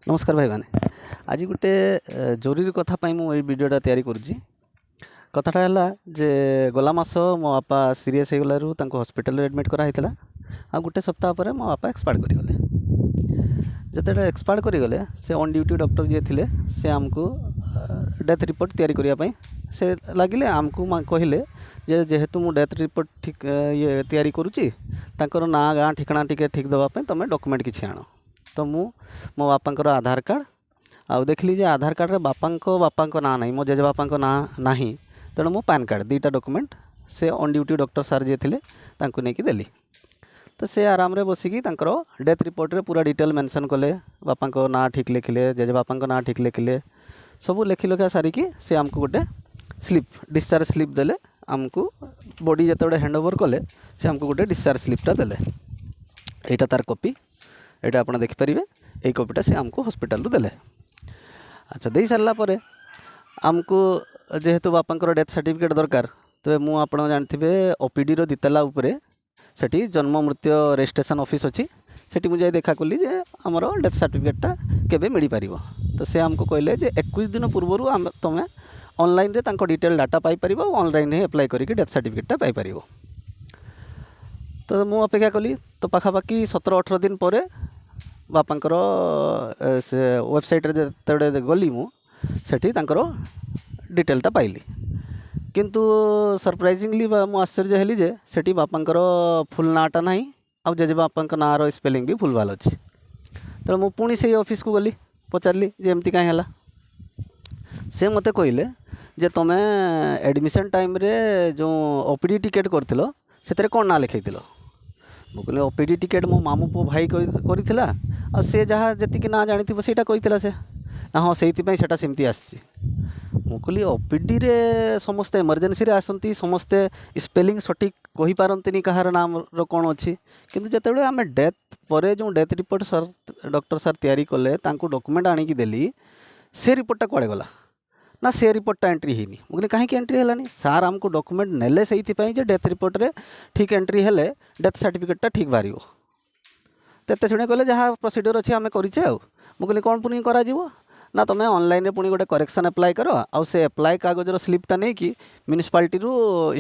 ନମସ୍କାର ଭାଇମାନେ। ଆଜି ଗୋଟେ ଜରୁରୀ କଥା ପାଇଁ ମୁଁ ଏଇ ଭିଡ଼ିଓଟା ତିଆରି କରୁଛି। କଥାଟା ହେଲା ଯେ ଗଲା ମାସ ମୋ ବାପା ସିରିୟସ୍ ହେଇଗଲାରୁ ତାଙ୍କୁ ହସ୍ପିଟାଲରେ ଆଡ଼ମିଟ୍ କରାହେଇଥିଲା ଆଉ ଗୋଟେ ସପ୍ତାହ ପରେ ମୋ ବାପା ଏକ୍ସପାୟାର୍ଡ଼ କରିଗଲେ। ଯେତେବେଳେ ଏକ୍ସପାୟାର୍ଡ଼ କରିଗଲେ, ସେ ଅନ୍ ଡ୍ୟୁଟି ଡକ୍ଟର ଯିଏ ଥିଲେ, ସେ ଆମକୁ ଡେଥ୍ ରିପୋର୍ଟ ତିଆରି କରିବା ପାଇଁ ସେ ଲାଗିଲେ। ଆମକୁ କହିଲେ ଯେ ଯେହେତୁ ମୁଁ ଡେଥ୍ ରିପୋର୍ଟ ଠିକ୍ ଇଏ ତିଆରି କରୁଛି, ତାଙ୍କର ନାଁ, ଗାଁ, ଠିକଣା ଟିକେ ଠିକ୍ ଦେବା ପାଇଁ ତୁମେ ଡକୁମେଣ୍ଟ କିଛି ଆଣ। ତ ମୁଁ ମୋ ବାପାଙ୍କର ଆଧାର କାର୍ଡ଼ ଆଉ ଦେଖିଲି ଯେ ଆଧାର କାର୍ଡ଼ରେ ବାପାଙ୍କ ବାପାଙ୍କ ନାଁ ନାହିଁ, ମୋ ଜେଜେବାପାଙ୍କ ନାଁ ନାହିଁ। ତେଣୁ ମୁଁ ପାନ୍ କାର୍ଡ଼ 2ଟା ଡକୁମେଣ୍ଟ ସେ ଅନ୍ ଡ୍ୟୁଟି ଡକ୍ଟର ସାର୍ ଯିଏ ଥିଲେ, ତାଙ୍କୁ ନେଇକି ଦେଲି। ତ ସେ ଆରାମରେ ବସିକି ତାଙ୍କର ଡେଥ୍ ରିପୋର୍ଟରେ ପୁରା ଡିଟେଲ୍ ମେନସନ୍ କଲେ। ବାପାଙ୍କ ନାଁ ଠିକ୍ ଲେଖିଲେ, ଜେଜେବାପାଙ୍କ ନାଁ ଠିକ୍ ଲେଖିଲେ। ସବୁ ଲେଖି ଲେଖା ସାରିକି ସେ ଆମକୁ ଗୋଟେ ସ୍ଲିପ୍, ଡିସଚାର୍ଜ ସ୍ଲିପ୍ ଦେଲେ। ଆମକୁ ବଡ଼ି ଯେତେବେଳେ ହ୍ୟାଣ୍ଡ ଓଭର୍ କଲେ, ସେ ଆମକୁ ଗୋଟେ ଡିସଚାର୍ଜ ସ୍ଲିପ୍ଟା ଦେଲେ। ଏଇଟା ତାର କପି, ଏଇଟା ଆପଣ ଦେଖିପାରିବେ। ଏଇ କପିଟା ସେ ଆମକୁ ହସ୍ପିଟାଲରୁ ଦେଲେ। ଆଚ୍ଛା, ଦେଇ ସାରିଲା ପରେ ଆମକୁ ଯେହେତୁ ବାପାଙ୍କର ଡେଥ୍ ସାର୍ଟିଫିକେଟ୍ ଦରକାର, ତେବେ ମୁଁ, ଆପଣ ଜାଣିଥିବେ, ଓପିଡ଼ିର ଦ୍ୱିତଲା ଉପରେ ସେଠି ଜନ୍ମ ମୃତ୍ୟୁ ରେଜିଷ୍ଟ୍ରେସନ୍ ଅଫିସ୍ ଅଛି। ସେଠି ମୁଁ ଯାଇ ଦେଖା କଲି ଯେ ଆମର ଡେଥ୍ ସାର୍ଟିଫିକେଟ୍ଟା କେବେ ମିଳିପାରିବ। ତ ସେ ଆମକୁ କହିଲେ ଯେ 21 ଦିନ ପୂର୍ବରୁ ଆମେ ତୁମେ ଅନଲାଇନ୍ରେ ତାଙ୍କ ଡିଟେଲ୍ ଡାଟା ପାଇପାରିବ ଆଉ ଅନଲାଇନ୍ରେ ହିଁ ଆପ୍ଲାଏ କରିକି ଡେଥ୍ ସାର୍ଟିଫିକେଟ୍ଟା ପାଇପାରିବ। ତ ମୁଁ ଅପେକ୍ଷା କଲି। ତ ପାଖାପାଖି 17-18 ଦିନ ପରେ ବାପାଙ୍କର ସେ ୱେବସାଇଟ୍ରେ ଯେତେବେଳେ ଗଲି, ମୁଁ ସେଠି ତାଙ୍କର ଡିଟେଲ୍ଟା ପାଇଲି। କିନ୍ତୁ ସରପ୍ରାଇଜିଂଲି ବା ମୁଁ ଆଶ୍ଚର୍ଯ୍ୟ ହେଲି ଯେ ସେଠି ବାପାଙ୍କର ଫୁଲ୍ ନାଁଟା ନାହିଁ ଆଉ ଜେଜେବାପାଙ୍କ ନାଁର ସ୍ପେଲିଂ ବି ଭୁଲଭାଲ ଅଛି। ତେଣୁ ମୁଁ ପୁଣି ସେଇ ଅଫିସକୁ ଗଲି, ପଚାରିଲି ଯେ ଏମିତି କାହିଁ ହେଲା? ସେ ମୋତେ କହିଲେ ଯେ ତୁମେ ଆଡ଼ମିସନ୍ ଟାଇମ୍ରେ ଯେଉଁ ଓପିଡ଼ି ଟିକେଟ୍ କରିଥିଲ, ସେଥିରେ କ'ଣ ନାଁ ଲେଖାଇଥିଲ? ମୁଁ କହିଲି, ଓପିଡ଼ି ଟିକେଟ୍ ମୋ ମାମୁଁ ପୁଅ ଭାଇ କରିଥିଲା ଆଉ ସେ ଯାହା ଯେତିକି ନାଁ ଜାଣିଥିବ, ସେଇଟା କହିଥିଲା ସେ। ନା, ହଁ, ସେଇଥିପାଇଁ ସେଇଟା ସେମିତି ଆସିଛି। ମୁଁ କହିଲି, ଓପିଡ଼ିରେ ସମସ୍ତେ ଏମର୍ଜେନ୍ସିରେ ଆସନ୍ତି, ସମସ୍ତେ ସ୍ପେଲିଂ ସଠିକ୍ କହିପାରନ୍ତିନି କାହାର ନାମର କ'ଣ ଅଛି। କିନ୍ତୁ ଯେତେବେଳେ ଆମେ ଡେଥ୍ ପରେ ଯେଉଁ death report sir, doctor sir ତିଆରି କଲେ, ତାଙ୍କୁ ଡକୁମେଣ୍ଟ ଆଣିକି ଦେଲି, ସେ ରିପୋର୍ଟଟା କୁଆଡ଼େ ଗଲା? ନା, ସେ ରିପୋର୍ଟଟା ଏଣ୍ଟ୍ରି ହେଇନି। ମୁଁ କହିଲି, କାହିଁକି ଏଣ୍ଟ୍ରି ହେଲାନି ସାର୍? ଆମକୁ ଡକୁମେଣ୍ଟ ନେଲେ ସେଇଥିପାଇଁ ଯେ ଡେଥ୍ ରିପୋର୍ଟରେ ଠିକ୍ ଏଣ୍ଟ୍ରି ହେଲେ ଡେଥ୍ ସାର୍ଟିଫିକେଟ୍ଟା ଠିକ୍ ବାହାରିବ। ତ ଏତେ ଶୁଣି କହିଲେ, ଯାହା ପ୍ରୋସିଡ଼ିଓର ଅଛି ଆମେ କରିଛେ। ଆଉ ମୁଁ କହିଲି, କ'ଣ ପୁଣି କରାଯିବ? ନା, ତୁମେ ଅନଲାଇନ୍ରେ ପୁଣି ଗୋଟେ କରେକ୍ସନ୍ ଆପ୍ଲାଏ କର ଆଉ ସେ ଆପ୍ଲାଏ କାଗଜର ସ୍ଲିପ୍ଟା ନେଇକି ମ୍ୟୁନିସିପାଲିଟିରୁ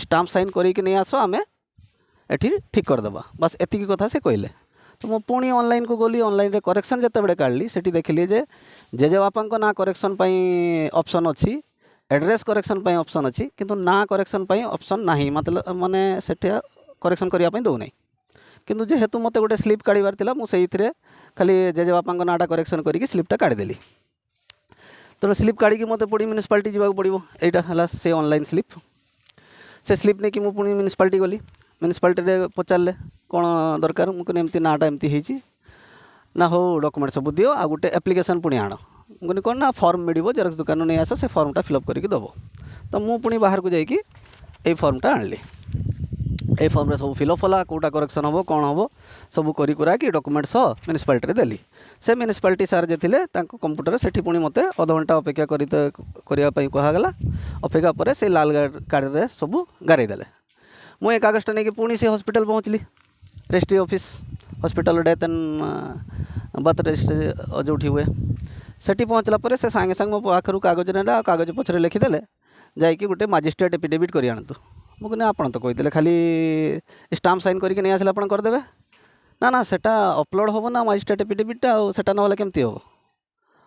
ଷ୍ଟାମ୍ପ ସାଇନ୍ କରିକି ନେଇ ଆସ, ଆମେ ଏଠି ଠିକ୍ କରିଦେବା। ବାସ୍, ଏତିକି କଥା ସେ କହିଲେ। ତ ମୁଁ ପୁଣି ଅନଲାଇନ୍କୁ ଗଲି। ଅନଲାଇନ୍ରେ କରେକ୍ସନ୍ ଯେତେବେଳେ କାଢ଼ିଲି, ସେଠି ଦେଖିଲି ଯେ ଜେଜେବାପାଙ୍କ ନାଁ କରେକ୍ସନ୍ ପାଇଁ ଅପସନ୍ ଅଛି, ଆଡ୍ରେସ୍ କରେକ୍ସନ୍ ପାଇଁ ଅପସନ୍ ଅଛି, କିନ୍ତୁ ନାଁ କରେକ୍ସନ୍ ପାଇଁ ଅପସନ୍ ନାହିଁ। ମତଲବ ମାନେ ସେଠି କରେକ୍ସନ୍ କରିବା ପାଇଁ ଦେଉନାହିଁ। କିନ୍ତୁ ଯେହେତୁ ମୋତେ ଗୋଟେ ସ୍ଲିପ୍ କାଢ଼ିବାର ଥିଲା, ମୁଁ ସେଇଥିରେ ଖାଲି ଜେଜେବାପାଙ୍କ ନାଁଟା କରେକ୍ସନ୍ କରିକି ସ୍ଲିପ୍ଟା କାଢ଼ିଦେଲି। ତେଣୁ ସ୍ଲିପ୍ କାଢ଼ିକି ମୋତେ ପୁଣି ମ୍ୟୁନିସିପାଲିଟି ଯିବାକୁ ପଡ଼ିବ। ଏଇଟା ହେଲା ସେ ଅନଲାଇନ୍ ସ୍ଲିପ୍। ସେ ସ୍ଲିପ୍ ନେଇକି ମୁଁ ପୁଣି ମ୍ୟୁନିସିପାଲିଟି ଗଲି। ମ୍ୟୁନିସିପାଲିଟିରେ ପଚାରିଲେ, କ'ଣ ଦରକାର? ମୁଁ କହିଲି, ଏମିତି ନାଁଟା ଏମିତି ହେଇଛି। ନା, ହଉ, ଡକୁମେଣ୍ଟ ସବୁ ଦିଅ ଆଉ ଗୋଟେ ଆପ୍ଲିକେସନ୍ ପୁଣି ଆଣ। ମୁଁ କହିଲି, କ'ଣ? ନା, ଫର୍ମ ମିଳିବ, ଜେରକ୍ସ ଦୋକାନରୁ ନେଇ ଆସ, ସେ ଫର୍ମଟା ଫିଲ୍ଅପ୍ କରିକି ଦେବ। ତ ମୁଁ ପୁଣି ବାହାରକୁ ଯାଇକି ଏଇ ଫର୍ମଟା ଆଣିଲି। ଏଇ ଫର୍ମରେ ସବୁ ଫିଲ୍ଅପ୍ ହେଲା, କେଉଁଟା କରେକ୍ସନ୍ ହେବ, କ'ଣ ହେବ, ସବୁ କରି କୁରାକି ଡକୁମେଣ୍ଟ ସହ ମ୍ୟୁନିସିପାଲିଟିରେ ଦେଲି। ସେ ମ୍ୟୁନିସିପାଲିଟି ସାର୍ ଯେ ଥିଲେ, ତାଙ୍କ କମ୍ପ୍ୟୁଟରରେ ସେଠି ପୁଣି ମୋତେ ଅଧଘଣ୍ଟା ଅପେକ୍ଷା କରିବା ପାଇଁ କୁହାଗଲା। ଅପେକ୍ଷା ପରେ ସେ ଲାଲ କାର୍ଡ଼ରେ ସବୁ ଗାରେଇ ଦେଲେ। ମୁଁ ଏ କାଗଜଟା ନେଇକି ପୁଣି ସେ ହସ୍ପିଟାଲ ପହଞ୍ଚିଲି, registry office, hospital death and birth registry ଯେଉଁଠି ହୁଏ। ସେଠି ପହଞ୍ଚିଲା ପରେ ସେ ସାଙ୍ଗେ ସାଙ୍ଗେ ମୋ ପାଖରୁ କାଗଜ ନେଲେ ଆଉ କାଗଜ ପଛରେ ଲେଖିଦେଲେ, ଯାଇକି ଗୋଟେ ମାଜିଷ୍ଟ୍ରେଟ୍ ଏଫିଡେଭିଟ୍ କରି ଆଣନ୍ତୁ। ମୁଁ କହିଲି, ଆପଣ ତ କହିଥିଲେ ଖାଲି ଷ୍ଟାମ୍ପ ସାଇନ୍ କରିକି ନେଇ ଆସିଲେ ଆପଣ କରିଦେବେ। ନା ନା, ସେଟା ଅପଲୋଡ଼ ହେବ ନା ମାଜିଷ୍ଟ୍ରେଟ୍ ଏଫିଡେଭିଟ୍ଟା, ଆଉ ସେଟା ନହେଲେ କେମିତି ହେବ?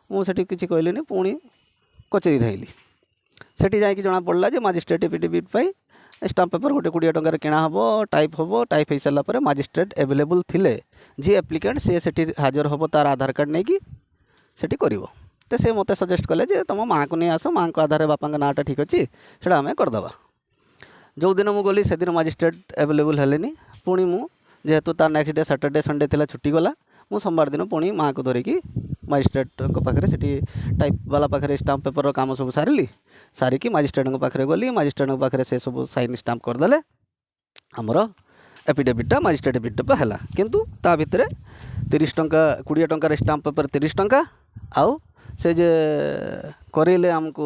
ମୁଁ ସେଠି କିଛି କହିଲିନି, ପୁଣି କଚେରୀ ଧାଇଁଲି। ସେଠି ଯାଇକି ଜଣାପଡ଼ିଲା ଯେ ମାଜିଷ୍ଟ୍ରେଟ୍ ଏଫିଡେଭିଟ୍ ପାଇଁ ଷ୍ଟାମ୍ପ ପେପର୍ ଗୋଟେ 20 ଟଙ୍କାରେ କିଣା ହେବ, ଟାଇପ୍ ହେବ। ଟାଇପ୍ ହେଇସାରିଲା ପରେ ମାଜିଷ୍ଟ୍ରେଟ୍ ଆଭେଲେବୁଲ୍ ଥିଲେ ଯିଏ ଆପ୍ଲିକାଣ୍ଟ, ସିଏ ସେଠି ହାଜର ହେବ, ତାର ଆଧାର କାର୍ଡ଼ ନେଇକି ସେଠି କରିବ। ତ ସେ ମୋତେ ସଜେଷ୍ଟ କଲେ ଯେ ତୁମ ମାଆକୁ ନେଇ ଆସ, ମାଆଙ୍କ ଆଧାରରେ ବାପାଙ୍କ ନାଁଟା ଠିକ୍ ଅଛି, ସେଇଟା ଆମେ କରିଦେବା। ଯେଉଁଦିନ ମୁଁ ଗଲି, ସେଦିନ ମାଜିଷ୍ଟ୍ରେଟ୍ ଆଭେଲେବୁଲ୍ ହେଲେନି। ପୁଣି ମୁଁ ଯେହେତୁ ତା ନେକ୍ସଟ ଡେ ସାଟର୍ଡେ ସଣ୍ଡେ ଥିଲା, ଛୁଟି ଗଲା। ମୁଁ ସୋମବାର ଦିନ ପୁଣି ମାଆକୁ ଧରିକି ମାଜିଷ୍ଟ୍ରେଟ୍ଙ୍କ ପାଖରେ, ସେଠି ଟାଇପ୍ ବାଲା ପାଖରେ ଷ୍ଟାମ୍ପ ପେପର୍ର କାମ ସବୁ ସାରିଲି। ସାରିକି ମାଜିଷ୍ଟ୍ରେଟ୍ଙ୍କ ପାଖରେ ଗଲି। ମାଜିଷ୍ଟ୍ରେଟ୍ଙ୍କ ପାଖରେ ସେ ସବୁ ସାଇନ୍ ଷ୍ଟାମ୍ପ କରିଦେଲେ। ଆମର ଏଫିଡେଭିଟ୍ଟା, ମାଜିଷ୍ଟ୍ରେଟ୍ ଏଫିଡେଭିଟ୍ ହେଲା। କିନ୍ତୁ ତା ଭିତରେ 30 ଟଙ୍କା, 20 ଟଙ୍କାରେ ଷ୍ଟାମ୍ପ ପେପର୍ 30 ଟଙ୍କା ଆଉ ସେ ଯେ କରେଇଲେ ଆମକୁ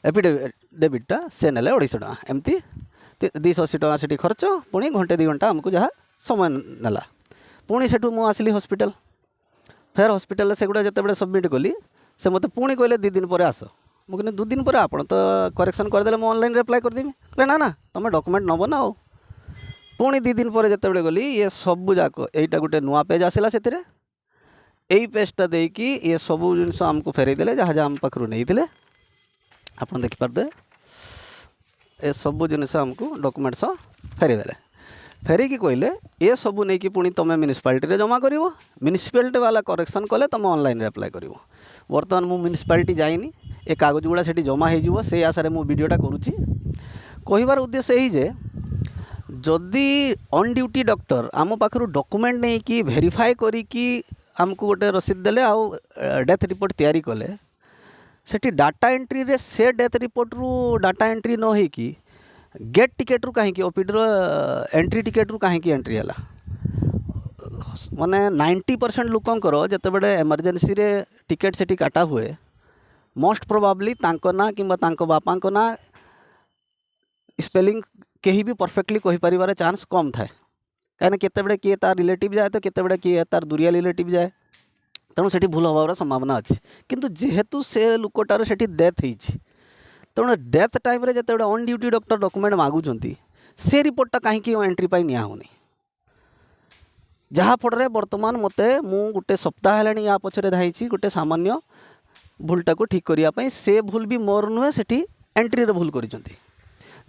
ଏଫିଡେଭିଟ୍ଟା, ସେ ନେଲେ 250 ଟଙ୍କା। ଏମିତି 280 ଟଙ୍କା ସେଠି ଖର୍ଚ୍ଚ। ପୁଣି ଘଣ୍ଟେ 2 ଘଣ୍ଟା ଆମକୁ ଯାହା ସମୟ ନେଲା। ପୁଣି ସେଠୁ ମୁଁ ଆସିଲି ହସ୍ପିଟାଲ। ଫେର୍ ହସ୍ପିଟାଲରେ ସେଗୁଡ଼ା ଯେତେବେଳେ ସବମିଟ୍ କଲି, ସେ ମୋତେ ପୁଣି କହିଲେ, 2 ଦିନ ପରେ ଆସ। ମୁଁ କହିଲି, 2 ଦିନ ପରେ ଆପଣ ତ କରେକ୍ସନ୍ କରିଦେଲେ ମୁଁ ଅନଲାଇନ୍ରେ ଆପ୍ଲାଏ କରିଦେବି। କହିଲେ, ନା ନା, ତୁମେ ଡକୁମେଣ୍ଟ ନେବ ନା। ଆଉ ପୁଣି 2 ଦିନ ପରେ ଯେତେବେଳେ ଗଲି, ଇଏ ସବୁ ଯାକ ଏଇଟା ଗୋଟେ ନୂଆ ପେଜ୍ ଆସିଲା। ସେଥିରେ ଏଇ ପେଜ୍ଟା ଦେଇକି ଇଏ ସବୁ ଜିନିଷ ଆମକୁ ଫେରାଇ ଦେଲେ, ଯାହା ଯାହା ଆମ ପାଖରୁ ନେଇଥିଲେ। ଆପଣ ଦେଖିପାରୁଥିବେ, ଏ ସବୁ ଜିନିଷ ଆମକୁ ଡକୁମେଣ୍ଟ ସହ ଫେରାଇ ଦେଲେ। ଫେରିକି କହିଲେ, ଏ ସବୁ ନେଇକି ପୁଣି ତୁମେ ମ୍ୟୁନିସିପାଲିଟିରେ ଜମା କରିବ, ମ୍ୟୁନିସିପାଲିଟି ବାଲା କରେକ୍ସନ୍ କଲେ ତୁମେ ଅନଲାଇନ୍ରେ ଆପ୍ଲାଏ କରିବ। ବର୍ତ୍ତମାନ ମୁଁ ମ୍ୟୁନିସିପାଲିଟି ଯାଇନି, ଏ କାଗଜ ଗୁଡ଼ା ସେଠି ଜମା ହେଇଯିବ, ସେଇ ଆଶାରେ ମୁଁ ଭିଡ଼ିଓଟା କରୁଛି। କହିବାର ଉଦ୍ଦେଶ୍ୟ ଏହି ଯେ ଯଦି ଅନ୍ ଡ୍ୟୁଟି ଡକ୍ଟର ଆମ ପାଖରୁ ଡକୁମେଣ୍ଟ ନେଇକି ଭେରିଫାଏ କରିକି ଆମକୁ ଗୋଟେ ରସିଦ ଦେଲେ ଆଉ ଡେଥ୍ ରିପୋର୍ଟ ତିଆରି କଲେ, ସେଠି ଡାଟା ଏଣ୍ଟ୍ରିରେ ସେ ଡେଥ୍ ରିପୋର୍ଟରୁ ଡାଟା ଏଣ୍ଟ୍ରି ନ ହେଇକି ଗେଟ୍ ଟିକେଟ୍ରୁ କାହିଁକି, ଓପିଡ଼ିର ଏଣ୍ଟ୍ରି ଟିକେଟ୍ରୁ କାହିଁକି ଏଣ୍ଟ୍ରି ହେଲା? ମାନେ 90% ଲୋକଙ୍କର ଯେତେବେଳେ ଏମର୍ଜେନ୍ସିରେ ଟିକେଟ୍ ସେଠି କାଟା ହୁଏ, ମୋଷ୍ଟ ପ୍ରୋବାବ୍ଲି ତାଙ୍କ ନାଁ କିମ୍ବା ତାଙ୍କ ବାପାଙ୍କ ନାଁ ସ୍ପେଲିଂ କେହି ବି ପରଫେକ୍ଟଲି କହିପାରିବାର ଚାନ୍ସ କମ୍ ଥାଏ। କାହିଁକିନା କେତେବେଳେ କିଏ ତାର ରିଲେଟିଭ୍ ଯାଏ ତ କେତେବେଳେ କିଏ ତାର ଦୁରିଆ ରିଲେଟିଭ୍ ଯାଏ, ତେଣୁ ସେଠି ଭୁଲ ହେବାର ସମ୍ଭାବନା ଅଛି। କିନ୍ତୁ ଯେହେତୁ ସେ ଲୋକଟାର ସେଠି ଡେଥ୍ ହେଇଛି, ତେଣୁ ଡେଥ୍ ଟାଇମ୍ରେ ଯେତେବେଳେ ଅନ୍ ଡ୍ୟୁଟି ଡକ୍ଟର ଡକୁମେଣ୍ଟ ମାଗୁଛନ୍ତି, ସେ ରିପୋର୍ଟଟା କାହିଁକି ଏଣ୍ଟ୍ରି ପାଇଁ ନିଆ ହେଉନି? ଯାହାଫଳରେ ବର୍ତ୍ତମାନ ମୋତେ ମୁଁ ଗୋଟେ ସପ୍ତାହ ହେଲାଣି ୟା ପଛରେ ଧାଇଁଛି ଗୋଟେ ସାମାନ୍ୟ ଭୁଲଟାକୁ ଠିକ୍ କରିବା ପାଇଁ। ସେ ଭୁଲ ବି ମୋର ନୁହେଁ, ସେଠି ଏଣ୍ଟ୍ରିରେ ଭୁଲ କରିଛନ୍ତି।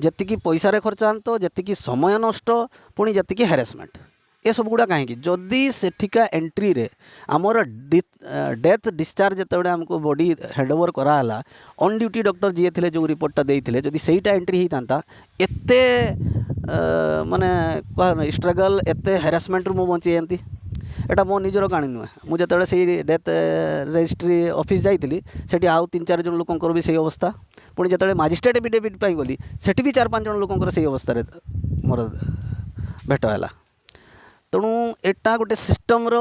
ଯେତିକି ପଇସାରେ ଖର୍ଚ୍ଚାନ୍ତ, ଯେତିକି ସମୟ ନଷ୍ଟ, ପୁଣି ଯେତିକି ହାରାସମେଣ୍ଟ, ଏସବୁ ଗୁଡ଼ା କାହିଁକି? ଯଦି ସେଠିକା ଏଣ୍ଟ୍ରିରେ ଆମର ଡେଥ୍ ଡିସଚାର୍ଜ ଯେତେବେଳେ ଆମକୁ ବଡି ହ୍ୟାଣ୍ଡ ଓଭର କରାହେଲା, ଅନ୍ ଡ୍ୟୁଟି ଡକ୍ଟର ଯିଏ ଥିଲେ, ଯେଉଁ ରିପୋର୍ଟଟା ଦେଇଥିଲେ, ଯଦି ସେଇଟା ଏଣ୍ଟ୍ରି ହେଇଥାନ୍ତା, ଏତେ ମାନେ ଷ୍ଟ୍ରଗଲ୍, ଏତେ ହାରାସମେଣ୍ଟରୁ ମୁଁ ବଞ୍ଚିଯାଆନ୍ତି। ଏଇଟା ମୋ ନିଜର କାହାଣୀ ନୁହେଁ। ମୁଁ ଯେତେବେଳେ ସେଇ ଡେଥ୍ ରେଜିଷ୍ଟ୍ରି ଅଫିସ୍ ଯାଇଥିଲି, ସେଠି ଆଉ ତିନି ଚାରି ଜଣ ଲୋକଙ୍କର ବି ସେଇ ଅବସ୍ଥା। ପୁଣି ଯେତେବେଳେ ମାଜିଷ୍ଟ୍ରେଟ୍ ଏଫିଡେଭିଟ୍ ପାଇଁ ଗଲି, ସେଠି ବି ଚାରି ପାଞ୍ଚ ଜଣ ଲୋକଙ୍କର ସେଇ ଅବସ୍ଥାରେ ମୋର ଭେଟ ହେଲା। ତେଣୁ ଏଇଟା ଗୋଟେ ସିଷ୍ଟମ୍ର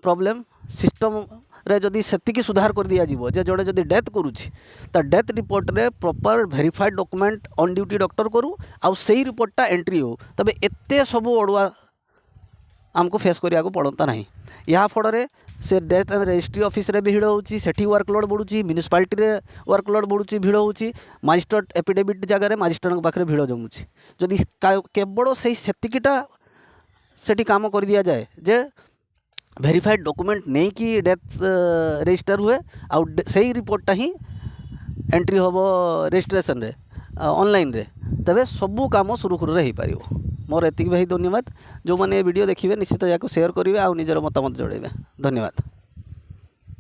ପ୍ରୋବ୍ଲେମ୍। ସିଷ୍ଟମ୍ରେ ଯଦି ସେତିକି ସୁଧାର କରିଦିଆଯିବ ଯେ ଜଣେ ଯଦି ଡେଥ୍ କରୁଛି, ତା ଡେଥ୍ ରିପୋର୍ଟରେ proper verified document on duty doctor କରୁ ଆଉ ସେଇ ରିପୋର୍ଟଟା ଏଣ୍ଟ୍ରି ହେଉ, ତେବେ ଏତେ ସବୁ ଅଡ଼ୁଆ ଆମକୁ ଫେସ୍ କରିବାକୁ ପଡ଼ନ୍ତା ନାହିଁ। ଏହା ଫଳରେ ସେ ଡେଥ୍ ରେଜିଷ୍ଟ୍ରି ଅଫିସରେ ବି ଭିଡ଼ ହେଉଛି, ସେଠି ୱାର୍କଲୋଡ଼ ବଢ଼ୁଛି, ମ୍ୟୁନିସିପାଲିଟିରେ ୱାର୍କଲୋଡ଼ ବଢ଼ୁଛି, ଭିଡ଼ ହେଉଛି, ମାଜିଷ୍ଟ୍ରେଟ୍ ଏଫିଡେଭିଟ୍ ଜାଗାରେ ମାଜିଷ୍ଟ୍ରେଟଙ୍କ ପାଖରେ ଭିଡ଼ ଜମୁଛି। ଯଦି କେବଳ ସେଇ ସେତିକିଟା ସେଠି କାମ କରିଦିଆଯାଏ ଯେ ଭେରିଫାଏଡ଼୍ ଡକୁମେଣ୍ଟ ନେଇକି ଡେଥ୍ ରେଜିଷ୍ଟର ହୁଏ ଆଉ ସେଇ ରିପୋର୍ଟଟା ହିଁ ଏଣ୍ଟ୍ରି ହେବ ରେଜିଷ୍ଟ୍ରେସନରେ ଅନଲାଇନରେ, ତେବେ ସବୁ କାମ ସୁରୁଖୁରୁରେ ହେଇପାରିବ। ମୋର ଏତିକି ଭାଇ, ଧନ୍ୟବାଦ। ଯେଉଁମାନେ ଏ ଭିଡ଼ିଓ ଦେଖିବେ, ନିଶ୍ଚିତ ଏହାକୁ ସେୟାର କରିବେ ଆଉ ନିଜର ମତାମତ ଜଣାଇବେ। ଧନ୍ୟବାଦ।